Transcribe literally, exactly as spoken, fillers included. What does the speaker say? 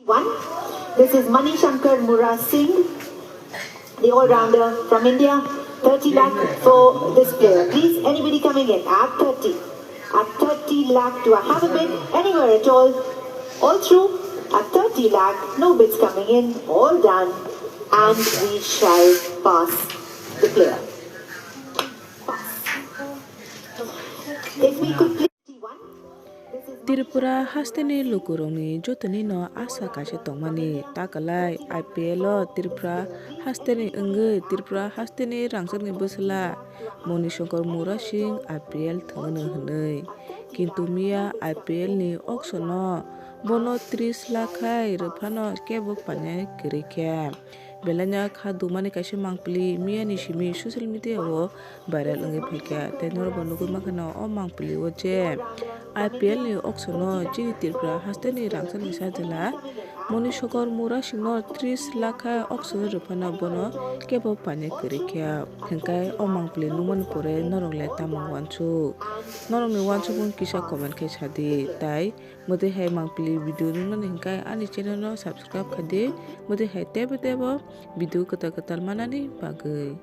One. This is Manishankar Mura Singh, the all-rounder from India. Thirty lakh for this player. Please, anybody coming in at thirty. At thirty lakh, do I have a bid? Anywhere at all? All through? At thirty lakh, no bids coming in. All done. And we shall pass the player. Pass. If we could please. Tripura hasteni lukurokni jotonino asa kaisa tongmani, ta kwlai I P L o Tripura hasteni wngwi Tripura hasteni rangchakni bwsla Moni Shankar Mura Singh I P L thwngno hwnwi. Kintu miya I P L ni auction o bono tris lakh khai rwphano kebo painani kwrwi khe. Belaino kha dumani kaisa mangpili miyani simi social media o viral wngwi phaikha. Tei norokbo nugwi mankha o mangpili o je I P L ni auction o chini Tripura hasteni rangchakni sajla Moni Shankar Mura Singh no tris lakh khai auction o rwphano bono kebo painani kwrwi khe. Hwnkhe o mangpili nukmani pore norok le tamo uansuk? Norokni uansukmung kisa comment khe sadi. Tai mwtwi hai mangpili video nuknani hwnkhe ani channel no subscribe khaidi. Mwtwi hai teibo teibo video kwtal kwtal manani bagwi.